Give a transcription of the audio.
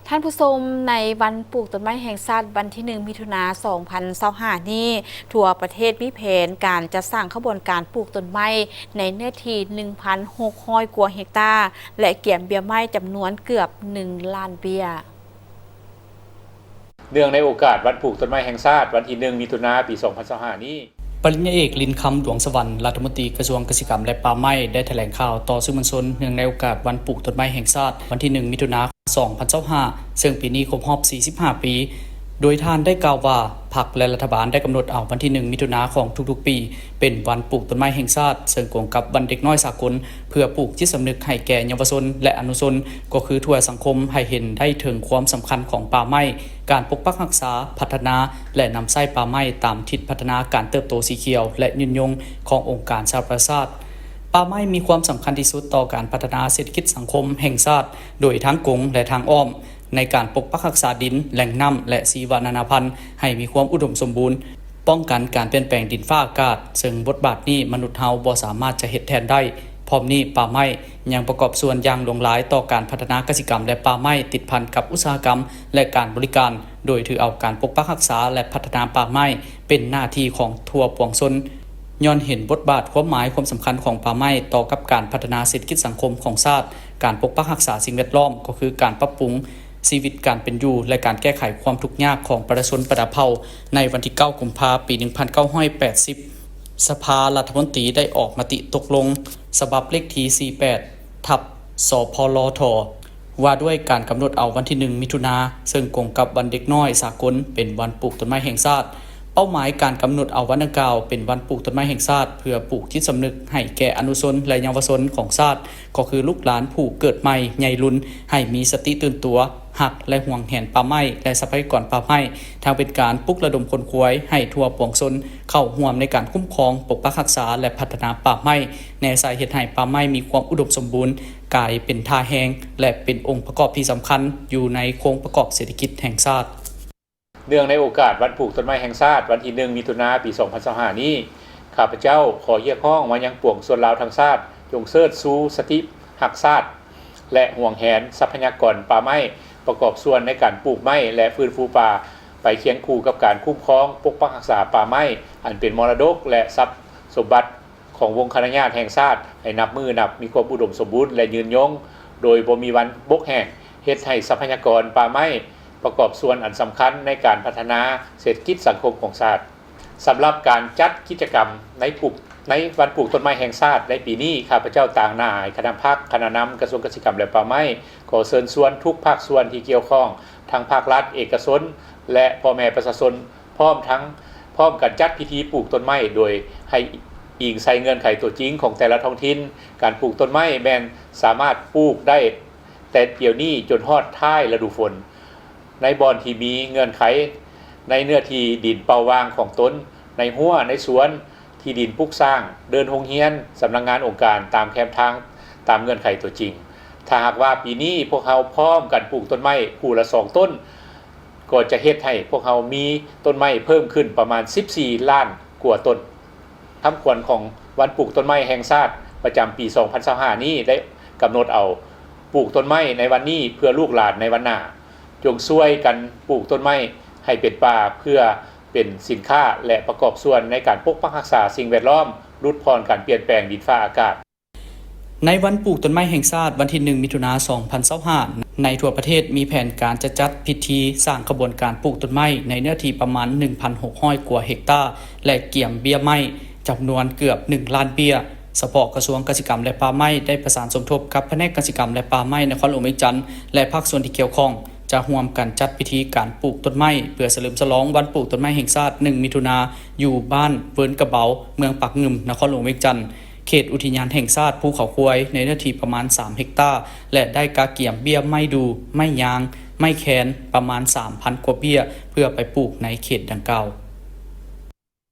ທ່ານຜູ້ຊົມ, ໃນວັນປູກຕົ້ນໄມ້ແຫ່ງຊາດ ວັນທີໜຶ່ງ ມິຖຸນາ ສອງພັນຊາວຫ້ານີ້, ທົ່ວປະເທດມີແຜນການຈັດສ້າງຂະບວນການປູກຕົ້ນໄມ້ໃນເນື້ອທີ່ ໜຶ່ງພັນຫົກຮ້ອຍກວ່າເຮັກຕາ ແລະ ກຽມເບ້ຍໄມ້ຈຳນວນເກືອບ ໜຶ່ງລ້ານເບ້ຍ. ເນື່ອງໃນໂອກາດວັນປູກຕົ້ນໄມ້ແຫ່ງຊາດ ວັນທີໜຶ່ງ ມິຖຸນາ ປີສອງພັນຊາວຫ້ານີ້, ປະລິນຍາເອກ ລິນຄຳ ດວງສະຫວັນ ລັດຖະມົນຕີກະຊວງກະສິກຳ ແລະ ປ່າໄມ້ ໄດ້ຖະແຫຼງຂ່າວຕໍ່ສື່ມວນຊົນ ເນື່ອງໃນໂອກາດວັນປູກຕົ້ນໄມ້ແຫ່ງຊາດ ວັນທີໜຶ່ງ ມິຖຸນາ ສອງພັນຊາວຫ້າ ເຊິ່ງປີນີ້ຄົບຮອບ ສີ່ສິບຫ້າ ປີ, ໂດຍທ່ານໄດ້ກ່າວວ່າ ພັກ ແລະ ລັດຖະບານໄດ້ກຳນົດເອົາວັນທີໜຶ່ງ ມິຖຸນາຂອງທຸກໆປີ ເປັນວັນປູກຕົ້ນໄມ້ແຫ່ງຊາດ, ເຊິ່ງກົງກັບວັນເດັກນ້ອຍສາກົນ ເພື່ອປູກຈິດສຳນຶກໃຫ້ແກ່ເຍົາວະຊົນ ແລະ ອະນຸຊົນ, ກໍຄືທົ່ວສັງຄົມໃຫ້ເຫັນໄດ້ເຖິງຄວາມສຳຄັນຂອງປ່າໄມ້, ການປົກປັກຮັກສາ, ພັດທະນາ ແລະ ນຳໃຊ້ປ່າໄມ້ຕາມທິດພັດທະນາການເຕີບໂຕສີຂຽວ ແລະ ຍືນຍົງຂອງອົງການສະຫະປະຊາຊາດ. ປ່າໄມ້ມີຄວາມສຳຄັນທີ່ສຸດຕໍ່ການພັດທະນາເສດຖະກິດສັງຄົມແຫ່ງຊາດ ໂດຍທາງກົງ ແລະ ທາງອ້ອມ ໃນການປົກປັກຮັກສາດິນ, ແຫຼ່ງນ້ຳ ແລະ ຊີວະນານາພັນ ໃຫ້ມີຄວາມອຸດົມສົມບູນ, ປ້ອງກັນການປ່ຽນແປງດິນຟ້າອາກາດ, ເຊິ່ງບົດບາດນີ້ມະນຸດເຮົາບໍ່ສາມາດຈະເຮັດແທນໄດ້. ພ້ອມນີ້, ປ່າໄມ້ຍັງປະກອບສ່ວນຢ່າງຫຼວງຫຼາຍຕໍ່ການພັດທະນາກະສິກຳ ແລະ ປ່າໄມ້, ຕິດພັນກັບອຸດສາຫະກຳ ແລະ ການບໍລິການ, ໂດຍຖືເອົາການປົກປັກຮັກສາ ແລະ ພັດທະນາປ່າໄມ້ເປັນໜ້າທີ່ຂອງທົ່ວປວງຊົນ, ຍ້ອນເຫັນບົດບາດ, ຄວາມໝາຍ, ຄວາມສຳຄັນຂອງປ່າໄມ້ຕໍ່ກັບການພັດທະນາເສດຖະກິດສັງຄົມຂອງຊາດ. ການປົກປັກຮັກສາສິ່ງແວດລ້ອມ ກໍຄືການປັບປຸງຊີວິດການເປັນຢູ່ ແລະ ການແກ້ໄຂຄວາມທຸກຍາກຂອງປະຊາຊົນບັນດາເຜົ່າ. ໃນວັນທີເກົ້າ ກຸມພາ ປີໜຶ່ງພັນເກົ້າຮ້ອຍແປດສິບ, ສະພາລັດຖະມົນຕີໄດ້ອອກມະຕິຕົກລົງສະບັບເລກທີສີ່ແປດ ທັບ ສພລທ ວ່າດ້ວຍການກຳນົດເອົາວັນທີໜຶ່ງ ມິຖຸນາ ເຊິ່ງກົງກັບວັນເດັກນ້ອຍສາກົນ ເປັນວັນປູກຕົ້ນໄມ້ແຫ່ງຊາດ. ເປົ້າໝາຍການກຳນົດເອົາວັນດັ່ງກ່າວເປັນວັນປູກຕົ້ນໄມ້ແຫ່ງຊາດ ເພື່ອປູກຈິດສຳນຶກໃຫ້ແກ່ອະນຸຊົນ ແລະ ເຍົາວະຊົນຂອງຊາດ ກໍຄືລູກຫຼານຜູ້ເກີດໃໝ່ໃຫຍ່ລຸນ ໃຫ້ມີສະຕິຕື່ນຕົວ, ຮັກ ແລະ ຫວງແຫນປ່າໄມ້ ແລະ ຊັບພະຍາກອນປ່າໄມ້, ທັງເປັນການປຸກລະດົມຂົນຂວາຍໃຫ້ທົ່ວປວງຊົນເຂົ້າຮ່ວມໃນການຄຸ້ມຄອງ, ປົກປັກຮັກສາ ແລະ ພັດທະນາປ່າໄມ້, ແນໃສ່ເຮັດໃຫ້ປ່າໄມ້ມີຄວາມອຸດົມສົມບູນ, ກາຍເປັນທ່າແຮງ ແລະ ເປັນອົງປະກອບທີ່ສຳຄັນຢູ່ໃນໂຄງປະກອບເສດຖະກິດແຫ່ງຊາດ. ເນື່ອງໃນໂອກາດວັນປູກຕົ້ນໄມ້ແຫ່ງຊາດ ວັນທີໜຶ່ງ ມິຖຸນາ ປີສອງພັນຊາວຫ້ານີ້, ຂ້າພະເຈົ້າຂໍຮຽກຮ້ອງມາຍັງປວງຊົນລາວທັງຊາດ ຈົ່ງເຊີດຊູສະຕິຮັກຊາດ ແລະ ຫວງແຫນຊັບພະຍາກອນປ່າໄມ້, ປະກອບສ່ວນໃນການປູກໄມ້ ແລະ ຟື້ນຟູປ່າ ໄປຄຽງຄູ່ກັບການຄຸ້ມຄອງ, ປົກປັກຮັກສາປ່າໄມ້ ອັນເປັນມໍລະດົກ ແລະ ຊັບສົມບັດ ຂອງວົງຄະນະຍາດແຫ່ງຊາດ ໃຫ້ນັບມື້ນັບມີຄວາມອຸດົມສົມບູນ ແລະ ຍືນຍົງ ໂດຍບໍ່ມີວັນບົກແຫ້ງ, ເຮັດໃຫ້ຊັບພະຍາກອນປ່າໄມ້ປະກອບສ່ວນອັນສຳຄັນໃນການພັດທະນາເສດຖະກິດສັງຄົມຂອງຊາດ. ສຳລັບການຈັດກິດຈະກຳໃນປູກ ໃນວັນປູກຕົ້ນໄມ້ແຫ່ງຊາດໃນປີນີ້, ຂ້າພະເຈົ້າຕາງໜ້າໃຫ້ຄະນະພັກ, ຄະນະນຳກະຊວງກະສິກຳ ແລະ ປ່າໄມ້ ຂໍເຊີນຊວນທຸກພາກສ່ວນທີ່ກ່ຽວຂ້ອງ, ທັງພາກລັດ, ເອກະຊົນ ແລະ ພໍ່ແມ່ປະຊາຊົນ ພ້ອມທັງ ພ້ອມກັນຈັດພິທີປູກຕົ້ນໄມ້ ໂດຍໃຫ້ອີງໃສ່ເງື່ອນໄຂຕົວຈິງຂອງແຕ່ລະທ້ອງຖິ່ນ. ການປູກຕົ້ນໄມ້ແມ່ນສາມາດປູກໄດ້ແຕ່ດຽວນີ້ຈົນຮອດທ້າຍລະດູຝົນ, ໃນບ່ອນທີ່ມີເງື່ອນໄຂ, ໃນເນື້ອທີ່ດິນເປົ່າວ່າງຂອງຕົນ, ໃນຮົ້ວ, ໃນສວນ, ທີ່ດິນປຸກສ້າງ, ເດີ່ນໂຮງຮຽນ, ສຳນັກງານອົງການ, ຕາມແຄມທາງ, ຕາມເງື່ອນໄຂຕົວຈິງ. ຖ້າຫາກວ່າປີນີ້ພວກເຮົາພ້ອມກັນປູກຕົ້ນໄມ້ຜູ້ລະສອງຕົ້ນ, ກໍຈະເຮັດໃຫ້ພວກເຮົາມີຕົ້ນໄມ້ເພີ່ມຂຶ້ນປະມານສິບສີ່ລ້ານກວ່າຕົ້ນ. ຄຳຂວັນຂອງວັນປູກຕົ້ນໄມ້ແຫ່ງຊາດປະຈຳປີສອງພັນຊາວຫ້ານີ້ ໄດ້ກຳນົດເອົາ ປູກຕົ້ນໄມ້ໃນວັນນີ້ເພື່ອລູກຫຼານໃນວັນໜ້າ. ຈົ່ງຊ່ວຍກັນປູກຕົ້ນໄມ້ໃຫ້ເປັນປ່າ ເພື່ອເປັນສິນຄ້າ ແລະ ປະກອບສ່ວນໃນການປົກປັກຮັກສາສິ່ງແວດລ້ອມ, ຫຼຸດຜ່ອນການປ່ຽນແປງດິນຟ້າອາກາດ. ໃນວັນປູກຕົ້ນໄມ້ແຫ່ງຊາດ ວັນທີໜຶ່ງ ມິຖຸນາ ສອງພັນຊາວຫ້າ, ໃນທົ່ວປະເທດມີແຜນການຈະຈັດພິທີສ້າງຂະບວນການປູກຕົ້ນໄມ້ໃນເນື້ອທີ່ປະມານ ໜຶ່ງພັນຫົກຮ້ອຍກວ່າເຮັກຕາ ແລະ ກຽມເບ້ຍໄມ້ຈຳນວນເກືອບ ໜຶ່ງລ້ານເບ້ຍ. ສະເພາະກະຊວງກະສິກຳ ແລະ ປ່າໄມ້ ໄດ້ປະສານສົມທົບກັບພະແນກກະສິກຳ ແລະ ປ່າໄມ້ນະຄອນຫຼວງວຽງຈັນ ແລະ ພາກສ່ວນທີ່ກ່ຽວຂ້ອງ ຈະຮ່ວມກັນຈັດພິທີການປູກຕົ້ນໄມ້ ເພື່ອສະເຫຼີມສະຫຼອງວັນປູກຕົ້ນໄມ້ແຫ່ງຊາດ ໜຶ່ງ ມິຖຸນາ ຢູ່ບ້ານເວີນກະເບົາ, ເມືອງປາກງື່ມ, ນະຄອນຫຼວງວຽງຈັນ. ເຂດອຸທິຍານແຫ່ງຊາດພູເຂົາຄວາຍ ໃນເນື້ອທີ່ປະມານ ສາມເຮັກຕາ ແລະ ໄດ້ກະກຽມເບ້ຍໄມ້ດູ່, ໄມ້ຍາງ, ໄມ້ແຄນ ປະມານ ສາມພັນກວ່າເບ້ຍ ເພື່ອໄປປູກໃນເຂດດັ່ງກ່າວ.